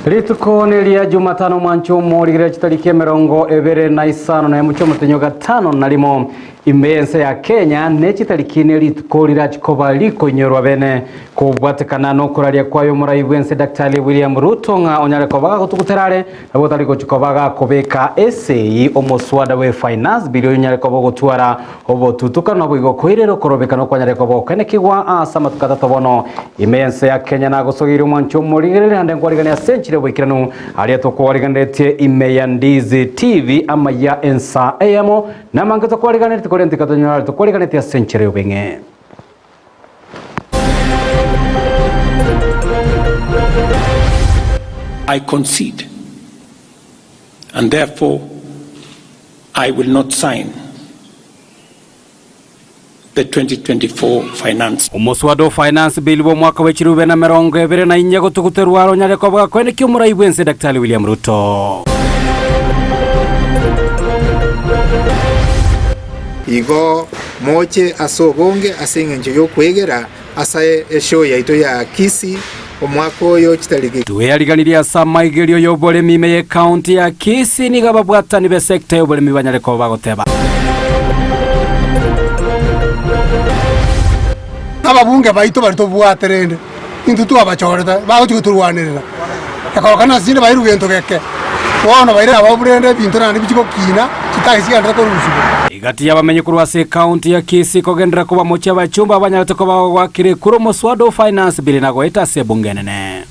Rituko neria Jumatano omwancho omorigereria chitariki 25 na emo chi'omotenyo gatano na rimo ime y'ense ya Kenya ne chitariki ne rituko rirachi koba rikoinyorwa bene kobwatekana nokoraria kwaye omorai bw'ense Daktari William Ruto ng'a onyare koba gagotugutera are nabo otari gochi koba gakobeka esegi omoswada bwe finance bill oyonyare koba ogotwara Obotutukano naboigo koirera okorobekana okwanyare koba okenekigwa ase amatuko atato bono. Ime y'ense ya Kenya nagosogeire omwancho omorigereria naende nkwarigania ase enchera y'oboikeranu aria tokwariganeretie ime ya Ndizi TV amaya ensa eyemo namange tokwariganeretie korende tikatonyora aria tokwariganetie ase enchera y'obeng'e. I concede and therefore I will not sign the 2024 Finance. Omoswada o Finance Bill bw'omwaka bwe chirube na 24 gotuguterwa are onyare koba gakoenekia omorai bw'ense Daktari William Ruto. Igo moche ase obonge ase engencho y'okwegera ase eshow yaito ya Kisii omwaka oyo chitariki. Tweariganirie ase amaigerio y'oboremi ime y'ecounty ya Kisii nigo ababwatani b'esector y'oboremi banyare koba bagoteba. Ababunge baito baria tobwate rende intwe twabachorete bagochia gotorwanerera, ekorokana ase chinde bairwe gento geke, bono baire abwo rende ebinto naende bichie gokina, chitagisi chigenderete korusigwa. Egati y'abamenyi korwa ase ecounty ya Kisii kogenderera koba mochie abachumba abanyarete koba goakire ekura omoswada o Finance Bill na goeta ase ebunge enene.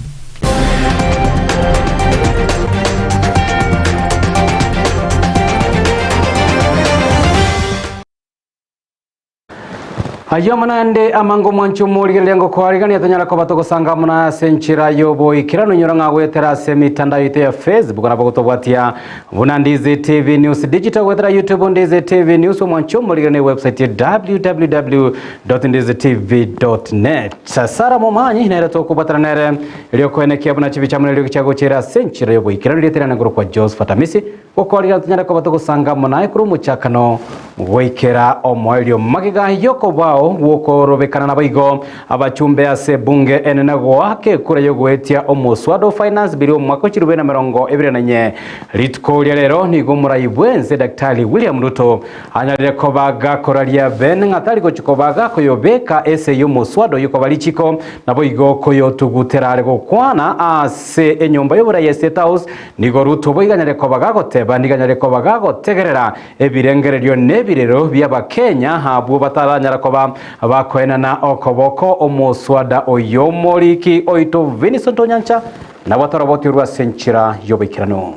Ayio amo naende amange omwanchi omorigereria ngokoarigania tonyara koba togosanga amo naye ase enchera y'oboikeranu inyora ng'a goetera ase emitandao yaito ya Facebook nabo gotobwatia buna Ndizi TV News Digital goetera YouTube Ndizi TV News omwanchi omorigereria na ewebsite ya www.ndizitv.net Sara Momanyi nere tokobwatana nere erio koenekia buna chibicha amo neriogi chiagochera ase enchera y'oboikeranu rietera nengoro kwa Josephat Amisi Gokoria tonyare koba togosanga amo naye korwa omochakano goikera omoerio. Magega y'okobao gw'okorobekana naboigo abachumbe ase ebunge enene goaka ekura y'ogoetia omoswada o Finance Bill omwaka o chirube na 24. Rituko ria rero nigo omorai bw'ense Daktari William Ruto anyarire koba gakoraria bene ng'a tari gochia koba gakoyobeka ese y'omoswada oyio koba richiko naboigo koyotugutera are gokwana ase enyomba y'oborai ya State House Nigo Ruto boigo anyare koba gagoteba, nigo anyare koba gagotegerera ebirengererio nebirero bi'Abakenya abwo bataranyara koba bakoenana okoboko. Omoswada oyo omoriki oito Vincent Onyancha nabwo atorobotirwe ase enchera y'oboikeranu.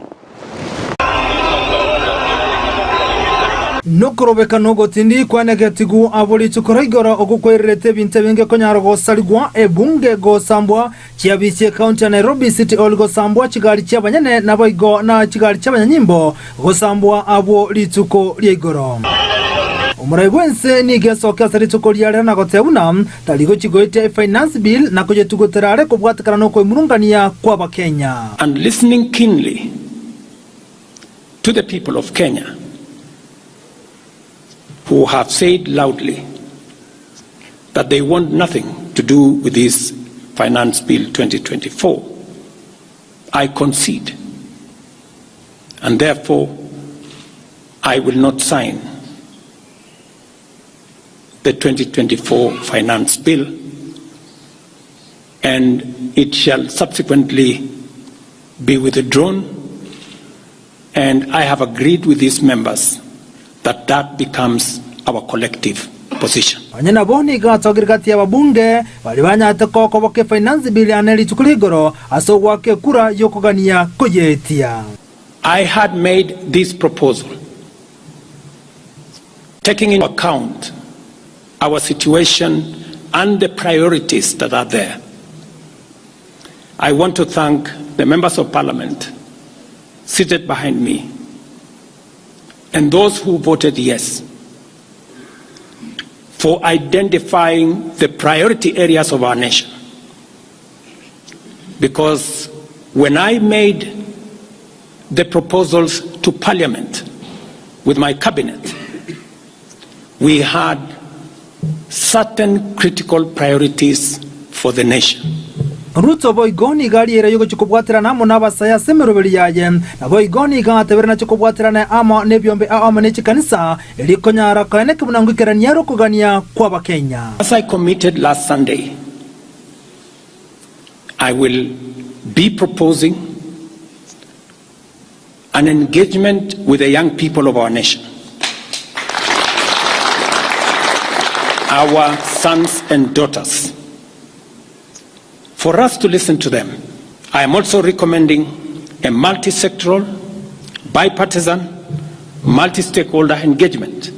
Nokorobeka nogotindi kwanegetigu abwo rituko ra igoro okwo kwairerete ebinto ebinge konyara gosarigwa, ebunge gosambwa, Chiabisi ekaunti ya Nairobi City Hall gosambwa chigari chi'abanyene naboigo na chigari chi'abanyanyimbo gosambwa abwo rituko ria igoro. Omorai bw'ense nigo esoke ase rituko ria rero na goteba buna tari gochi goetia efinance bill na koyetugutera are kobwatekana nokoemurungania kw'abakenya. And listening keenly to the people of Kenya who have said loudly that they want nothing to do with this Finance Bill 2024, I concede and therefore I will not sign the 2024 Finance Bill and it shall subsequently be withdrawn and I have agreed with these members that that becomes our collective position. Onye nabo nigo atogire gati y'ababunge baria banyarete kokoboka efinance bill yane rituko ria igoro ase ogoaka ekura y'okogania koyeetia. I had made this proposal taking into account our situation and the priorities that are there. I want to thank the members of parliament seated behind me and those who voted yes for identifying the priority areas of our nation. Because when I made the proposals to parliament with my cabinet, we had certain critical priorities for the nation. Ruto boigo nigo ariere yogochia kobwaterana amo nabasae ase emeroberi yaye, naboigo nigo atebire nachie kobwaterana amo nebiombe amo ne chikanisa, erio konyara koeneka buna ngoikerania ere okogania kw'Abakenya. As I committed last Sunday, I will be proposing an engagement with the young people of our nation, our sons and daughters, for us to listen to them. I am also recommending a multi-sectoral, bipartisan, multi-stakeholder engagement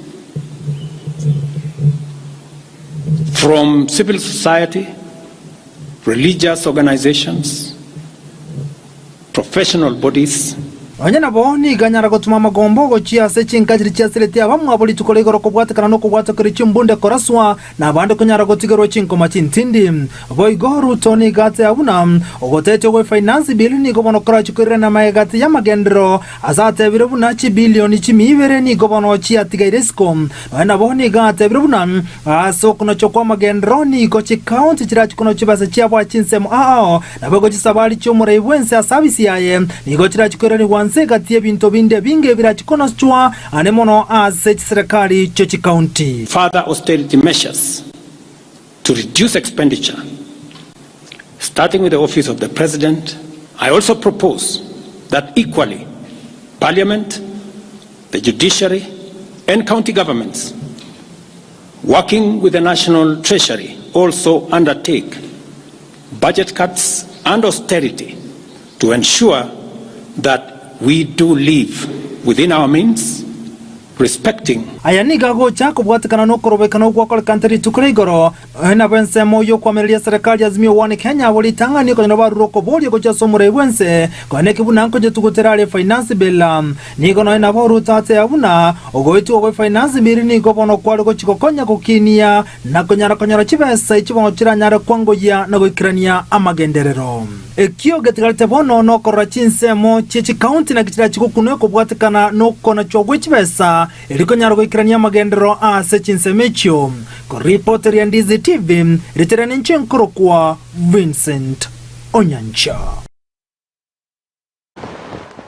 from civil society, religious organizations, professional bodies. Onye nabo, nigo anyara gotuma amagombo gochia ase chinka chiria chiasiretie abamwabo rituko ria igoro kobwatekana nokobwatokeria chimbunde koraswa, na abande konyara gotigerwa chinkoma chintindi. Boigo Ruto nigo ateba buna ogotetia gwe Finance Bill nigo bono korachie koirana magega gati y'amagenderero ase atebire buna chibilioni chimia ibere nigo bono chiatigaire isiko. Nonya nabo nigo atebire buna ase okonochwa kw'amagenderero nigo chikaunti chirachie konochwa chibesa chiabo ase chinsemo ao Naboigo chisabari chi'omorai bw'ense ase abisi yaye nigo chirachie koiranigwa nse egati y'ebinto binde ebinge birachie konochwa ane mono ase chiserekari chie chikaunti. Further austerity measures to reduce expenditure, starting with the office of the President. I also propose that equally Parliament, the Judiciary and county governments, working with the National Treasury, also undertake budget cuts and austerity to ensure that we do live within our means, respecting. Aya nigo agocha kobwatekana nokorobekana ogwakorekante rituko ria igoro, nonya nabo ensemo y'okoamereria eserekari Azimio One Kenya abo ritang'ani okonyora barure okoboria gochia ase omorai bw'ense konya neki buna nkonyetugutere are Finance Bill. Nigo nonya nabo Ruto ateba buna ogoetigwa gwe Finance Bill nigo bono kware gochia gokonya gokinia na konyara konyora chibesa echio bono chiranyare kwangoyia na goikerania amagenderero. Ekio getigarete bono nokorora chinsemo chie chikaunti naki chirachie gokunwa kobwatekana nokonachwa gwe chibesa erio konyara goikerania amagenderero ase chinsemo echio. Koripoteria Ndizi TV, ritere ninche nkorokwa Vincent Onyancha.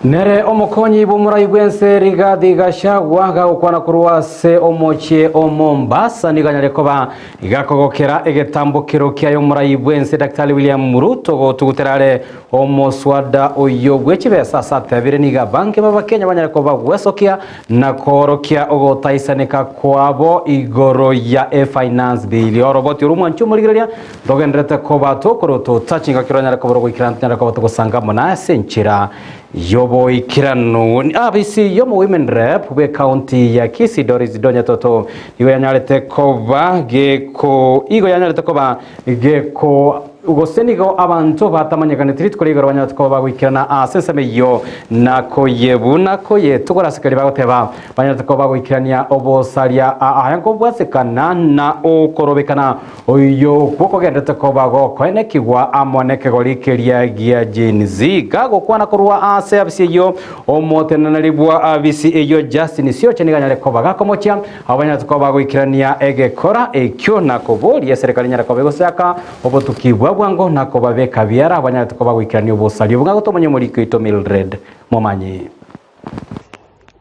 Nere omokonyi bw'omorai bw'ense Rigathi Gachagua gagokwana korwa ase omochie o Mombasa nigo anyare koba gakogokera egetambokero kiaye omorai bw'ense Daktari William Ruto gotugutera are omoswada oyo bw'echibesa ase atebire nigo abange b'Abakenya banyare koba gwesokia na koorokia ogotaisaneka kwabo igoro ya efinance bill. Oroboti orwo mwanche omorigereria Ntogendererete koba tokorotota chingaki oranyare koba orogoikeranu tonyare koba togosanga amo naye ase enchera y'oboikeranu. Abisi y'omo Women Rep bw'ecounty ya Kisii Doris Donya Toto nigo yanyarete koba geko igo yanyarete koba geko gose nigo abanto batamanyekaneti rituko ria igoro banyarete koba bagoikerana ase ensemo eyio nakoyebuna koyetugora ase keria bagoteba banyarete koba bagoikerania obosaria aya nkobwasekana na okorobekana Oyio okwo kogenderete koba gokoenekigwa amo nekegori keria gia Gen Z. Gagokwana korwa ase abisi eyio, omoteneneri bwa abisi eyio Justin Siocha nigo anyare koba gakomochia abo banyarete koba bagoikerania egekora ekio na koboria eserekari enyare koba egosaka obotuki bwa bwango na kobabeka biara abo banyarete koba bagoikerania obosaria obo. Ng'a gotomonye omoriki oito Mildred Momanyi.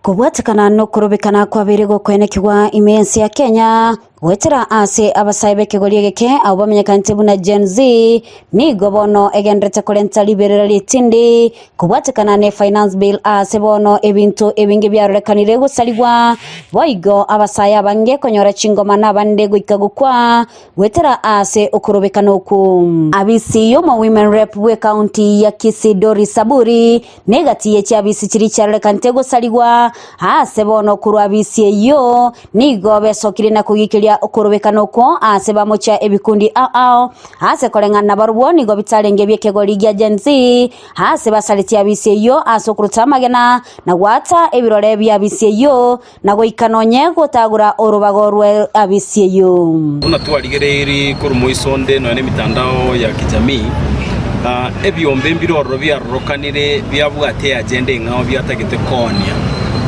Kobwatekana nokorobekana kwabeire gokoenekigwa ime y'ense ya Kenya goetera ase abasae b'ekegori egeke abwo bamenyekanete buna Gen Z, nigo bono egendererete korenta riberera ritindi kobwatekana ne Finance Bill ase bono ebinto ebinge biarorekanire gosarigwa boigo abasae abange konyora chingoma na abande goika gokwa Goetera ase okorobekana okwo, abisi y'omo Women Rep bw'ecounty ya Kisii Doris Saburi negati ye chiabisi chiria chiarorekanete gosarigwa aase bono korwa abisi eyio nigo besokire na kogikeria okorobekana okwo aase bamochia ebikundi ao ao ase koreng'ana nabarobwo nigo bitarenge bi'ekegori gia Gen Z aase basaretie abisi eyio ase okoruta amagena na goata ebirore bi'abisi eyio Na goika nonye gotagora orobago rwe abisi eyio. Buna twarigereirie korwa moiso onde nonya nemitandao ya kijamii, ebiombe mbire ororo biarorokanire biabwate eagenda eng'ao biatagete koonia.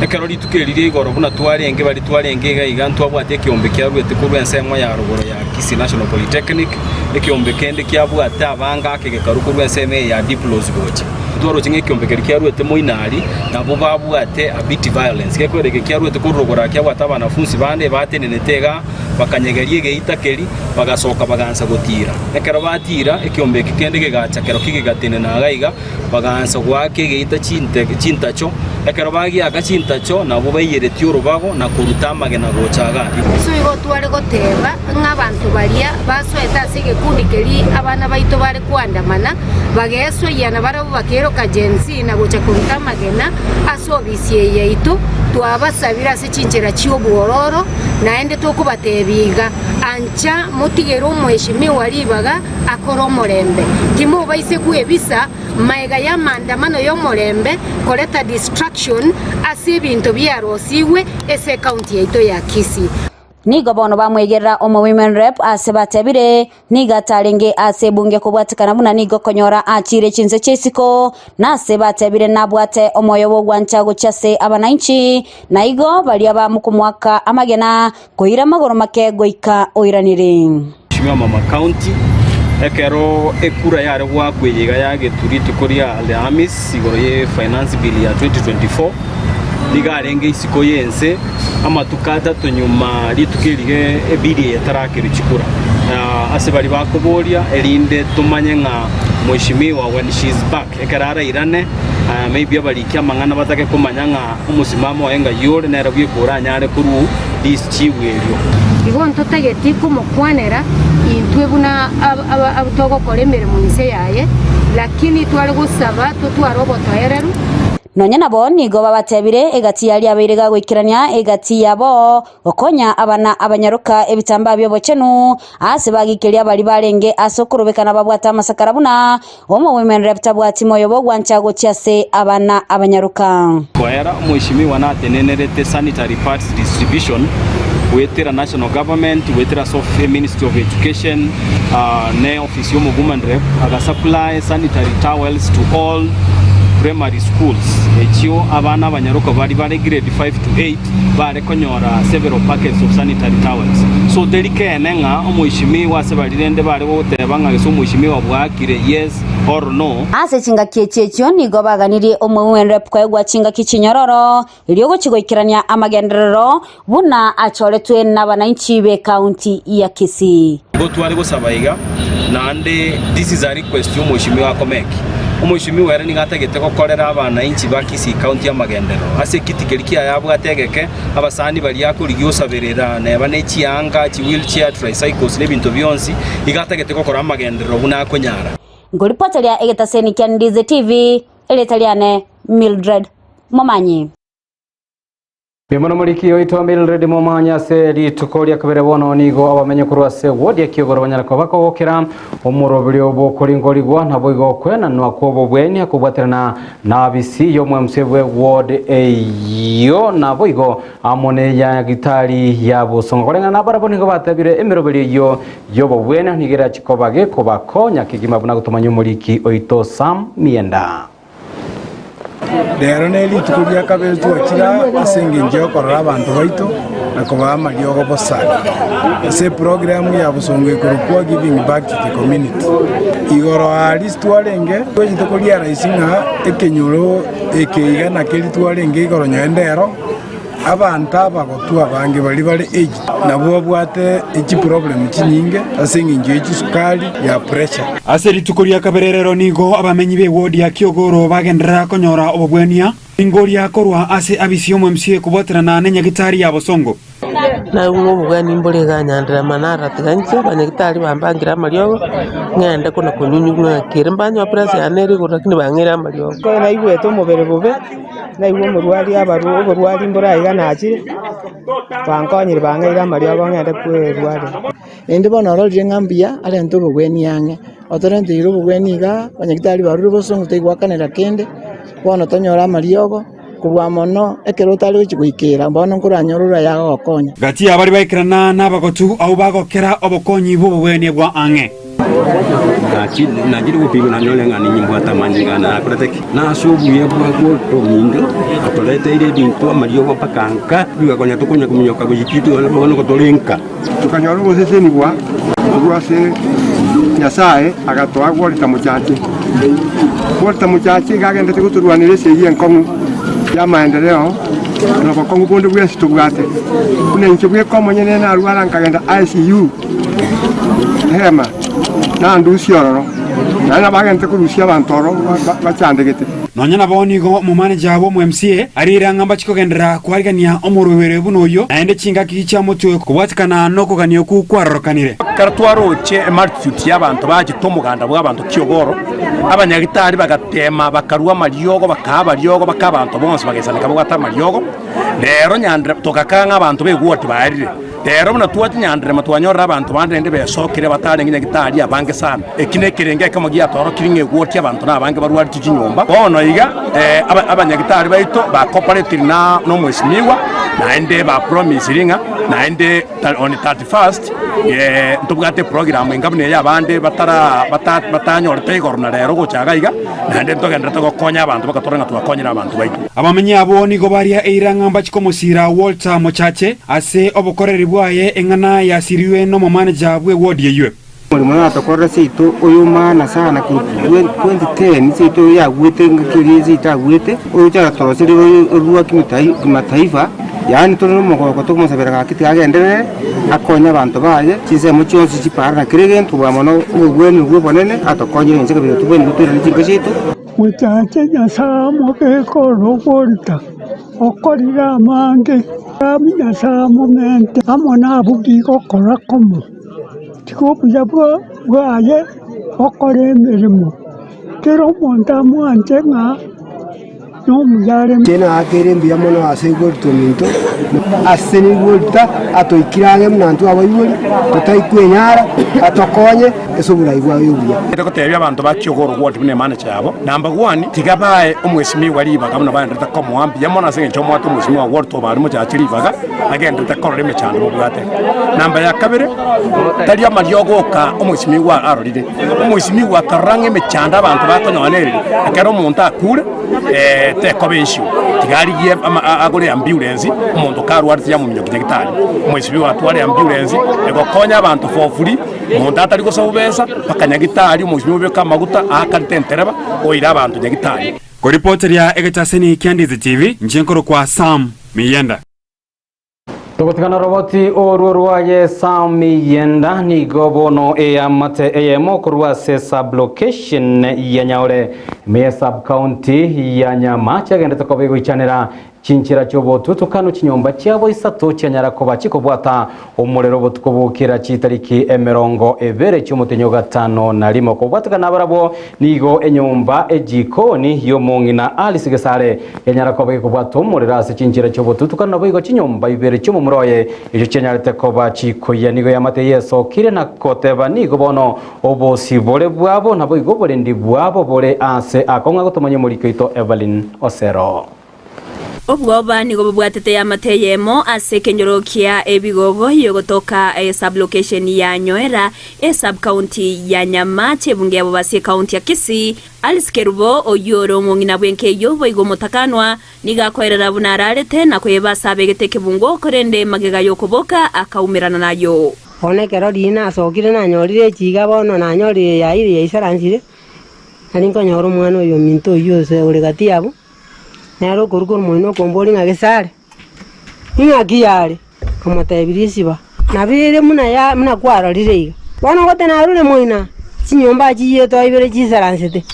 Ekero rituko eri ria igoro buna twarenge baria twarenge iga iga ntwabwate ekeombe kiaruete korwa ensemo ya rogoro ya. Kisii National Polytechnic, ekeombe kende kiabwate abange ake gekarwa korwa ensemo eye ya Diplos gocha. Twaroche ng'a ekeombe keria kiarwete moino aria, nabwo babwate a bit violence. Gekorera eke kiarwete korwa rogoro aa kiabwate abanafunsi bande batenenete igaa, bakanyegeria egeita keria, bagasoka bagansa gotiira. Ekero batiira, ekeombe eke kende kegacha kerokio kegatenena iga iga, Bagaansa goaka egeita chintacho. Ekero bagiaka chintacho, nabwo baiyeretie orobago na koruta amagena gocha iga. Ase igo tware goteeba ng'a abanto baria basoete ase egekundi keria abana baito bare koandamana, bagesoyia na barabwo bakeroka Gen Z na gocha koruta amagena ase obisi eye yaito. Twabasabire ase chinchera chi'obwororo, naende tokobateebia iga, Ancha motigere omoeshimiwa ribaga akore omorembe. Timobaise kwebisa magega y'amaandamano y'omorembe koreta distraction ase ebinto biarosigwe ase ecounty yaito ya Kisii. Nigo bono bamwegerera omo women rep ase batebire nigo atarenge ase ebunge kobwatekana buna nigo konyora achire chinse chia isiko na ase batebire nabwate omoyo bw'ogwancha gochia ase abanainchi na igo baria bamokomoaka amagena koira amagoro make goika oiranire. Mheshimiwa Mama County, ekero ekura yare goakwa eye iga yagetwe rituko ria Alhamis igoro ye Finance Bill ya 2024, nigo arenge isiko y'ense amatuko atato nyuma rituko eri ge ebill eye etarakerwa chikura. Na ase baria bakoboria erinde tomanye ng'a Mheshimiwa when she is back ekero arairane maybe abariki amang'ana batake komanya ng'a Omosimamo oye ng'ai ore, nere bweka oranyare korwa richibu erio. Igo ntotageti komokwanera intwe buna togokora emeremo inse yaye, lakini tware gosaba totware obotoereru. Nonya nabo nigo babatebire egati yaria abaire gagoikerania egati yabo, gokonya abana abanyaroka ebitambaa bi'obochenu, aase bagikeria baria barenge ase okorobekana babwate amasakara buna Omowomen rep tabwati moyo bw'ogwancha gochia ase abana abanyaroka. Koera omweshimiwa natenenerete sanitary pads distribution goetera national government goetera ase office ministry of education ne office ya omowoman rep aga supply sanitary towels to all primary schools echio abana abanyaroka baria bare grade 5 to 8 bare konyora several packets of sanitary towels. So teri keene ng'a omoishimiwa ase baria rende bare goteba ng'a gese omoishimiwa bwakire yes or no. Ase chingaki echi echio nigo baganirie omogwenere koegwa chingaki chinyororo, erio ogochia goikerania amagenderero buna achoretwe nabananchi b'ekaunti ya Kisii. Igo tware gosaba iga, naende this is a request y'omoishimiwa akomeki. Omoishimiwa ere nigo atagete gokorera abanainchi ba Kisii County amagenderero. Ase ekiti keria kiaye abwate egeke, abasani baria akorigia osaberera neba ne chianga, chi wheelchair, tricycles na ebinto bionsi, igo atagete gokora amagenderero buna akonyara. Nkoripoteria egetaseni kia Ndizi TV, erieta riane Mildred Momanyi. Mbuya mono moriki oito Mildred Momanyi ase rituko ria kabere bono nigo abamenye korwa ase ward ya Kiogoro banyara koba bakogokera omoroberio bw'okoringorigwa naboigo okwenanwa kw'obobweni akobwaterana na abisi y'omwemse bwe ward eyio naboigo amo neya gitari ya Bosongo koreng'ana nabarabwo nigo batebire emeroberio eyio y'obobweni nigo erachi koba gekobakonya kegima buna gotomanya omoriki oito Sam Mienda. Rero nerituko ria kabere twachire aa ase engencho y'okorora abanto baito na kobaa amariogo bosa ase eprogram ya bosongo ekorokwa Giving Back to the Community. Igoro aa twarenge twachete koria rahisi ng'a ekenyoro eke iga nakeri twarenge igoro nonye ndero. Abanto abagotu abange baria bare aged nabwo babwate chiproblem chinyinge ase engencho ye chisukari ya pressure. Ase rituko ria kabere rero nigo abamenyi b'ewodi ya Kiogoro bagenderera konyora obobwania ingoria korwa ase abisi y'omoMCA kobwaterana nenyagitari ya Bosongo. Naigure obogeni mbore iga nyandire amang'ana aratiga inche, abanyagitari bambangire amariogo, ng'ende kona konyunywa ng'aki ere mbanywa pressure yane ere igoro lakini bang'eire amariogo. Ekero naigwete omobere bobe, naigwa omorwari abarwa oborwari mbore aiga nachire, bankonyire bang'eire amariogo ng'ende kwerwaria. Naende bono ororire ng'a mbuya arente obogwenia ang'e, otorenteire obogwenia igaa, abanyagitari barure bosongo toigwakanera kende, bono tonyore amariogo, kobua mono ekero otari gochia goikera bono nkoranyore oraya agogokonya. Gati y'abaria baikerana nabagotu abwo bagokera obokonyi bw'obogwenia bwa ang'e. Nachire gopimwa nanyore ng'a nimbwate amanyinga ane nakorete ki? Na ase obuya bwabo obominto atoreteire ebinto amariogo mpaka nka, bigakonya tokonya kominyoka goikia bono gotore nka. Tokanyora ogosesenigwa. Korwa ase Nyasae agatoa Walter Mochache. Walter Mochache iga agendete gotorwanera esegi enkong'u y'amaendeleo na obokong'u bonde bwensi tobwate. Buna inche bweka omonyene narwara nkagenda ICU Hema, nandusia ororo, naende nabo agendete korusia abanto ororo bachandegete. Nonya nabo nigo omomaneja bw'omo-MCA ariire ang'a mbachi kogenderera koarigania omorwebere buna oyio, naende chingaki chiamotwe kobwatekana nokogania okwo kwarorokanire. Ekero twaroche emultitude y'abanto bachete omoganda bw'abanto ki'ogoro, abanyagitari bagateema bakarua amariogo, bakaa abariogo, baka abanto bonsi bagaisaneka babwate amariogo. Rero nyandire togakang'a abanto b'egwoti baerire. Rero buna twacha nyanderema twanyorire abanto bande naende besokire batarenge nyagitari abange sana. Eki nekerengo ekemo giatorokirie ng'a egwoti abanto nabange barwaretie chinyomba. Bono iga abanyagitari baito bakoparetiri na nomwesimigwa naende bapromisiri ng'a naende on 31st ntobwate eprogram enga buna eye abande batara batanyorete igoro na rero gocha iga iga naende ntogenderete gokonya abanto bakatorora ng'a twakonyire abanto baito. Abamenyi abwo nigo baria eira ng'a mbachie komosiira Walter Mochache ase obokoreri bwaye eng'ana yasiriwe nomomaneja bw'ewodi eyio. Omorimo natokorera seito oyo maana sana korwa 2010 seito oyo yagwete engaki eria seito agwete oyo agatoroseria orwa kimataifa yaani tore nomogoko tokomosabera gaki tiga agenderere akonye abanto baye chinsemo chionsi chipara na kera egento kobua mono obobweni obwo obonene atokonyire inche kabisa tobwenerete toirane chinka chiaito. Mochache Nyasae omobeke orogoita, okorire amange, Nyasae amomente amo nabwo bigokora komo. Tiga obuya bwaye bokore emeremo, kera omonto amwanche ng'a nomuya are. Inche naakeire mbuya mono ase igorito ominto, ase nigorita atoikire ang'e buna intwe abaibori, totari kwenyara, atokonye ase oborai bwaye obuya. Ere gotebia abanto ba Kiogoro Ward buna emanager yabo, number one, tiga bae omwesimigwa ribaga buna baenderete komoa mbuya mono ase eng'encho omwate omwesimigwa Ward Obare mochache ribaga agenderete korora emechando mobwate. Namba ya kabere, tari amariogo oka omwesimigwa arorire, omwesimigwa akarora ng'a emechando abanto bakonyora nereri, ekero omonto akure tekoba issue, tiga arigie ama agore ambulance, omonto karwarete yamominyokia nyagetari. Omwesimigwa atware ambulance egokonya abanto for free, omonto atari gosaba besa, mpaka nyagetari omwesimigwa obeke amaguta aakarete entereba, oire abanto nyagetari. Koripoteria egetaseni kia Ndizi TV, inche nkorokwa Sam Miyenda. Togotigana roboti orwo rwaye Sam Miyenda nigo bono eamate eyemo korwa ase sub-location ya Nyaore ime ya sub-county ya Nyamache agendete koba egoichanera chinchera chi'obotutukanu chinyomba chiabo isato chianyara koba chikobwata omorero obotuko bokera chitariki emerongo ebere chi'omotenyi o gatano na rimo. Kobwatekana nabarabwo nigo enyomba ejikoni y'omong'ina Alice Gesare yanyara koba gekobwata omorero ase chinchera chi'obotutukanu naboigo chinyomba ibere chi'omomura oye echio chianyarete koba chikoyia. Nigo eamate eye esokire na goteba nigo bono obosibore bwabo naboigo oborendi bwabo bore ase akong'a gotomanya omoriki oito Evelyn Osero. Obwoba nigo bobwatete eamate eyemo ase ekenyoro kia ebigogo yogotoka esub-location ya Nyoera, esub-county ya Nyamache ebunge ya Bobasi ecounty ya Kisii. Alice Kerubo, oyio ore omong'ina bw'enka eyio boigo omotakanwa, nigo akoerera buna ararete na koyeba ase abegete ekebungo, korende magega y'okoboka akaumerana nayo. Bono ekero riria nasokire nanyorire echiga bono nanyorire yaire yaisaransire, nari nkonyora omwana oyo ominto oyio ase ore gati yabo. Nere okorwa korwa moino okomboria ng'a Gesare, ing'aki yare? Nkamotebirie esiba, nabo ere buna ya buna kwarorire iga. Bono gote narure moino aa, chinyomba chiyetwa ibere chisaransete,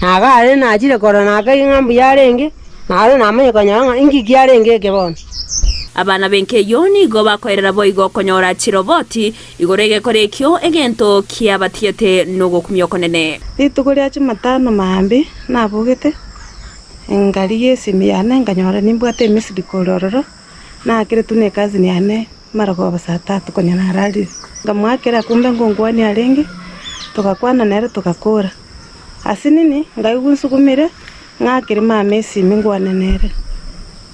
naga are nachire korora nakaigwa ng'a mbuya arenge, naro namanye konyora ng'a inki kiarenge eke bono. Abana b'enka eyio nigo bakoerera boigo konyora chiroboti igoro egekora ekio egento kiabatiete nogokumia okonene. Rituko ria Jumatano mambia nabogete, ngarigia esimi yane nkanyora nimbwate emissed call ororo, naakeretwe na ecousin yane marogoba saa tatu konya nararire. Nkamoakera kumbe ngonkwania arenge, togakwana nere togakora. Ase nini, nkaigwa nsugumire, ng'akere mama esimi nkwane nere.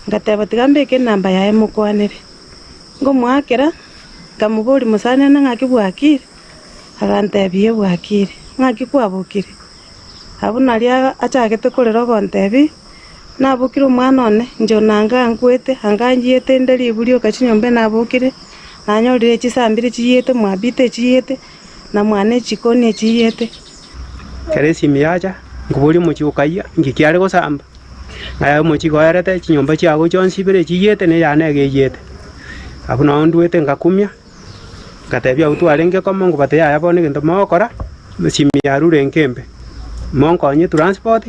Ngateba tiga mbeke enamba yaye mokwanere. Nkomoakera, nkamoboria mosani one ng'aki bwakire? Agantebia ee bwakire. Ng'aki kwabokire? Abwo nario achagete korera ogontebia, Nabokire omwana one, inche one anga nkwete, anga nchiete inde ribu rioka chinyomba nabokire, nanyorire chisambire chiyiete, mwabite echiyiete. Na mwane echikoni echiyete. Ekero esimi yacha, nkoboria omochie okayia, inki kiare gosamba? Aye omochie koerete, chinyomba chiago chionsi ibere echiyete na eyane iga eyete. Abwo nao ndwete ngakumia, ngatebia abwo twarenge komo nkobatebia yaya bono egento mogokora, esimi yarure enka embe, monkonye etransport,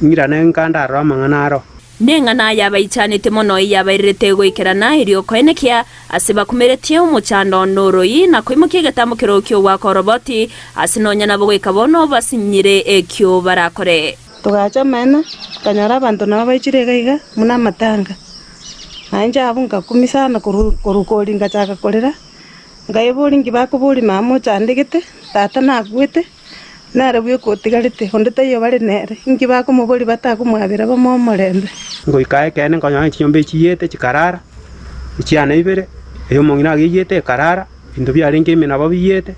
ng'irane nka ndarore amang'ana aro. Neng'ana yabaichanete mono eyabairerete goikerana, erio koenekia ase bakumeretie omochando noroi, na koimokia egetambo keroo ki'ogoaka oroboti, ase nonya nabo goika bono basinyire ekio barakore. Togacha amaene, tokanyora abanto nabo baichire iga iga buna amatanga. Na inche abwo nkakumia sana korwa korwa koria ngachaka korera, nkaeboria nki bakoboria mama ochandegete, tata nakwete. Nere bweka otigarete, onde taiyo bare nere, inki bakomoboria batakomwabera bamoe omorembe? Ngoika ekeene nkonyora chinyomba echiyete chikarara, echiane ibere, eya omong'ina ageyete ekarara, ebinto biarenge ime nabo biyete,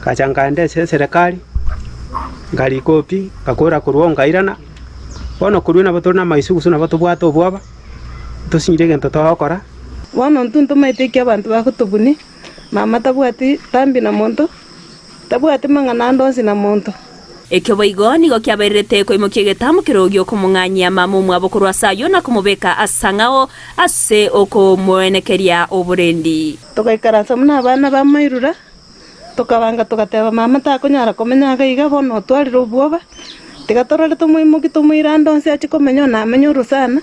ngacha nkaenda ase eserekari, nkarika opi, ngakora korwa oo nkairana, bono korwa nabo tore na amaisugusu nabo tobwate obwoba, tosinyire egento togokora. Bono intwe ntomaete eki abanto bagotobunia, mama tabwati tambi na monto. Tabwati mang'ana ande onsi na monto. Ekio boigo nigo kiabairerete koimokia egetambo keroo gi'okomong'anyia mama omwabo korwa ase ayio na komobeka ase ang'ao ase okomoenekeria oborendi. Togaikaransa buna abana ba mairura, tokabanga togateba, Mama takonyara komenya iga iga, bono otwarire obwoba, tiga torore tomoimokie tomoire ande onsi achie komenya, onye namenye orosana,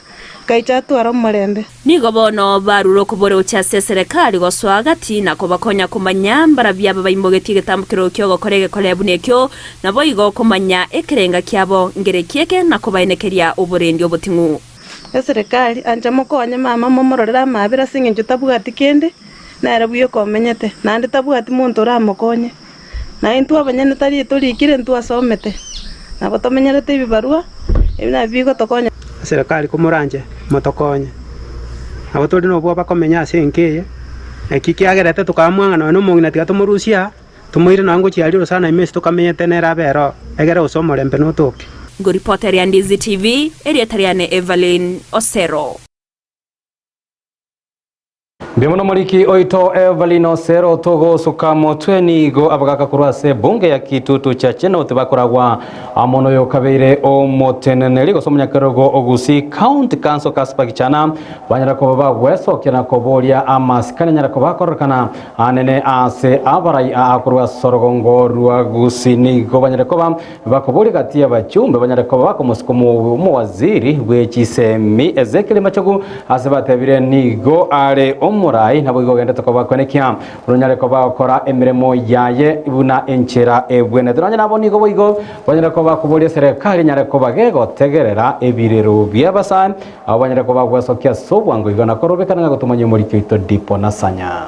gaicha atware omorembe. Nigo bono barure okobora gochia ase eserekari gosoa gati na kobakonya komanya mbarabio aba baimogetie egetambokero ki'ogokora egekore buna ekio, naboigo komanya ekerenga kiabo ngereki eke na kobaenekeria oborendi oboting'u. Eserekari, ancha mokonye mama momororere amaabera ase engencho tabwati kende, nere bweka omenyete, naende tabwati monto oramokonye. Na intwe abanyene tari torikire ntwasomete, nabo tomenyerete ebibarua, ebi nabio bigotokonya. Eserekari komoranche motokonye. Nabo tore nobwoba komenya ase enka eye, naki kiagerete tokamwang'a nonya na omong'ina tiga tomorusie aa, tomoire nonya ngochia aria orosana ime ase tokamenyete nere abe ero, egere gose omorembe notoke. Ngoripota ria Ndizi TV, erieta riane Evelyn Osero. Mbuya mono moriki oito Evelyn Osero togosuka motwe nigo abagaka korwa ase bunge ya Kitutu Chache North bakoragwa amo noyo okabeire omoteneneri gose omonyakerogo o Gusii County Council Casper Gichana banyara koba bagwesokia na koboria amasikani anyara koba akororekana anene ase abarai aa korwa ase orogongo rwa Gusii nigo banyare koba Bakoboria gati y'abachumbe banyare koba bakomosika omowaziri bwe chisemi Ezekiel Machogu ase batebire nigo are omorai naboigo ogendete koba kwenekia buna onyare koba gokora emeremo yaye buna enchera ebwenerete. Nonye nabo nigo boigo banyare koba bakoboria eserekari enyare koba gegotegerera ebirero bi'abasae abo banyare koba bagwesokia ase obwango igo na korobekana ng'a gotomanya omoriki oito Dipo Nasanya.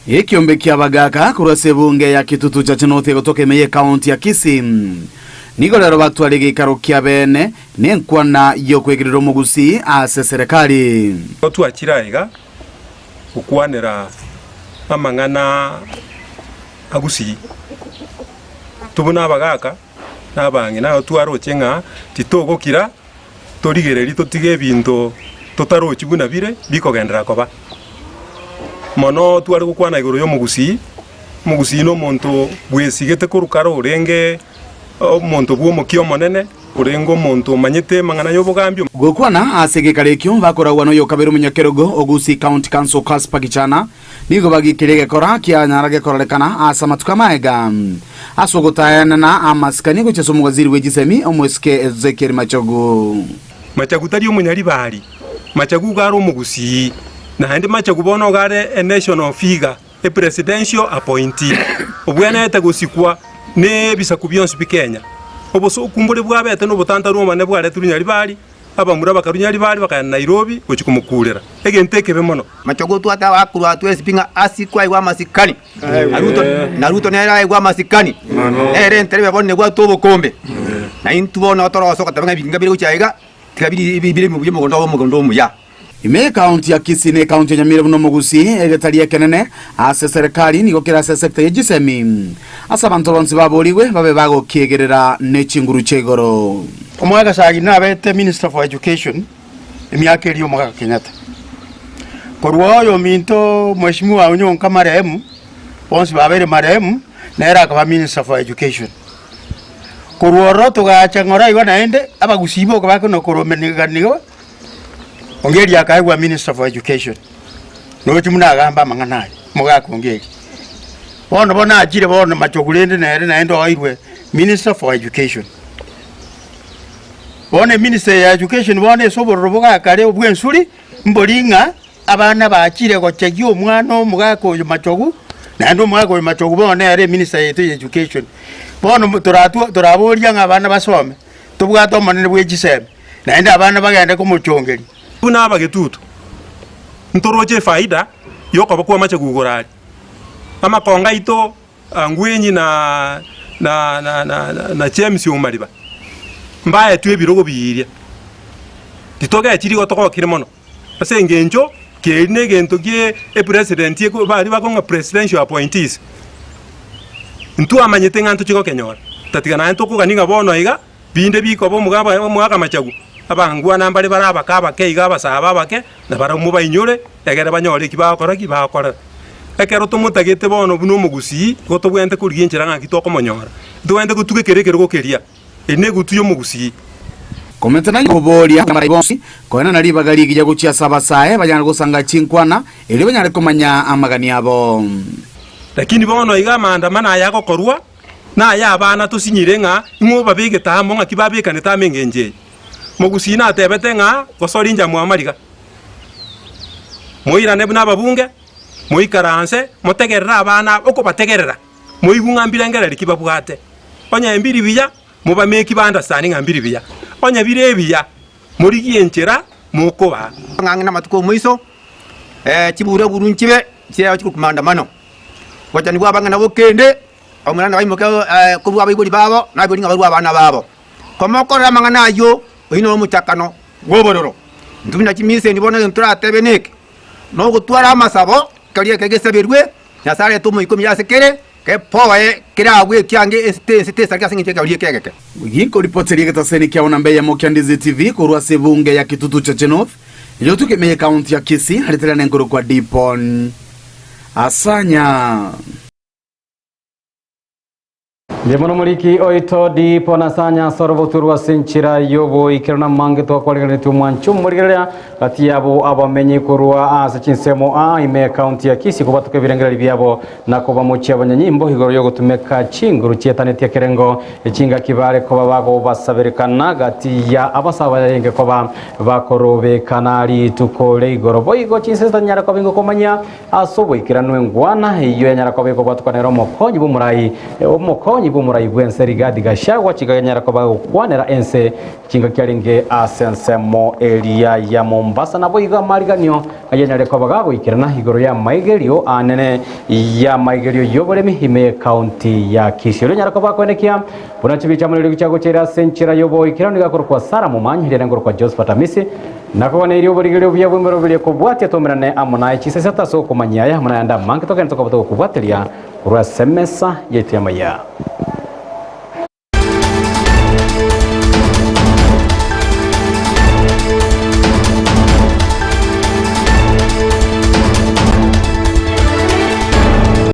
Ekiombe ki'abagaaka korwa ase ebunge ya Kitutu Chache North egotoka ime y'ekaunti ya Kisii nigo rero batware egeikaro kia beene nenkwana y'okwegerera omogusii ase serekari. Nigo twachire aiga gokwanera amang'ana a Gusii. Intwe buna abagaaka na abang'ina nabo twaroche ng'a titogokira torigererie totige ebinto totarochi buna bire bikogenderera koba. Mono tware gokwana igoro y'omogusii, omogusii na omonto bwesigete korwa kare orenge omonto bw'omokia omonene, orenge omonto omanyete amang'ana y'obogambi. Gokwana ase egekaro ekio bakoragwa noyokabere omonyakerogo o Gusii County Council Casper Gichana Nigo bagikirie egekora kianyara gekororekana ase amatuko amaega, ase ogotaenena amasikani gochia ase omowaziri bwe chisemi, omosike Ezekiel Machogu. Machagu tari omonyaribari, Machagu iga are omogusii, naende Machagu bono iga are a national figure, a presidential appointee, obwenerete gosikwa nebisaku bionsi bi Kenya. Obosoku mbore bwabete nobotantaru obonene bwaretirwe Nyaribari, Abamura bakarunya ribari bakagenda Nairobi gochia komokuurera, egento ekebe mono. Machogu twate abakurwa twensi pi ng'a asikwe aigwe amasikani, na Ruto, na Ruto nere aigwe amasikani, nere enterebe bono nebwate obokombe. Na intwe bono torosa ogoteba ng'a ebinga bire gochia aiga, tiga biri bire buya omogondo obe omogondo omuya. Ime y'ekaunti ya Kisii na ekaunti ya Nyamira buna omogusii, egetari ekenene ase eserekari nigo kere ase esecta ye chisemi, ase abanto bonsi baborigwe babe bagokiegerera ne chinguru chia igoro. Omogaka Sagini nabete Minister for Education emiaka eria Omogaka Kenyatta. Korwa oyo ominto Mheshimiwa Onyonka marehemu, bonsi babeire marehemu, nere akaba Minister for Education. Korwa ororo togacha ng'ora igo naende, abagusii boka bakona koromeneganiwa, Ongeri akaegwa Minister for Education. Nochi buna agamba amang'ana aya, omogaka Ongeri. Bono bono achire bono Machogu rende nere naende oeirwe Minister for Education. Bono eminister ya education bono ase obororo bogakare obw'ensuri, mbori ng'a abana bachire gochegia omwana omogaka oyo Machogu, naende omogaka oyo Machogu bono nere eminister yaito ya education. Bono mo toratwa toraboria ng'a abana basome, tobwate omonene bwe chisemi, naende abana bagende komochongeria. Buna abagetutu, ntoroche efaida y'okoba kw'amache gugoro aria. Amakongo aito Angwenyi na na na na na James Omariba mbaetwe ebirogo biria, titogechiri igo togokire mono ase engencho keri na egento gie epresident eko baria bakong'a presidential appointees. Ntwamanyete ng'a ntochie gokenyora, tatiga naende tokogania ng'a bono iga binde bikoba omogaba omogaka Machagu, abangwana mbare bare abake abake iga abasaaba abake, nabarabwo mobainyore egere banyore eki bagokora ki? Bagokorera. Ekero tomotagete bono buna omogusii, igo tobwenerete korigia enchera ng'aki tokomonyora. Ntobwenerete gotuga ekero ekerogo keria, eri negutu y'omogusii. Komentana koboria abarai bonsi, koenana ribaga rigiya gochia ase abasae banyare gosanga chinkwana, erio banyare komanya amagani abo. Lakini bono iga amaandamano aya agokorwa naya abana tosinyire ng'a ing'o obabegete amo ng'aki babekanete amo engencho eye. Mogusii natebete ng'a gosori inche amwamariga. Moirane buna ababunge, moikaranse, motegerere abana aba, okobategerera, moigwe ng'a mbirengererio ki babwate. Onye mbiri buya, mobameki ba understand ng'a mbiri buya. Onye bire ebiya, morigie enchera mokobaa. Ng'ang'e namatuko omoiso, chiburaburu nchibe chiaye chigokwa maandamano. Gochani bw'abang'ina bokende, abamura nabaimoke korwa abaibori babo, na abaibori ng'a barue abana babo. Komokorera amang'ana ayio, oyio noro omochakano bw'obororo. Intwe buna chimiseni bono egento toratebe neke, nogotwara amasabo, keria eke gesaberwe, Nyasae arete omoika omuya ase kere, kepoe kere agwo ekiange ense ense tesareke ase engencho y'ekerorio eke egeke. Gikoripoteria egetaseni kiao namba eyemo kia Ndizi TV korwa ase ebunge ya Kitutu Chache North, eyotuka ime y'ekaunti ya Kisii, areterane nkorokwa Dipon Asanya. Mbuya mono omoriki oito Dipo na Sanya ase orobotu rwa ase enchera y'oboikero na amange twakwarigereretie omwancho omorigereria gati yabo abamenyi korwa ase chinsemo a ime ekaunti ya Kisii kobwatoka ebirengererio biabo na kobamochia abanyanyimbo igoro y'ogotumeka chinguru chietanetie ekerengo chingaki bare koba bagobasaberekana gati ya abasaba barenge koba bakorobekana rituko ria igoro boigo chinse zitanyare koba ingokomanya Ase oboikeranu engwana eyio yanyara koba ekobwatokana nere omokonyi bw'omorai, omokonyi bw'omorai bw'ense Rigathi Gachagua chikanyara koba gokwanera ense chingaki arenge ase ensemo eria ya Mombasa. Naboigo amariganio ayanyare koba gagoikerana igoro y'amaigerio anene y'amaigerio y'oboremi ime y'ecounty ya Kisii. Oria onyare koba akoenekia buna chibicha amo neriogi chiagocha ase enchera y'oboikeranu nigo akorokwa Sarah Momanyi, riria nkorokwa Josephat Amisi. Nakoganeirie oborigereria obuya bw'emeroberio ekobwatia tomerane amo naye chisesete ase okomanyia aya amo nayande amange togende tokoba togokobwateria korwa ase emesa yaito y'amaya.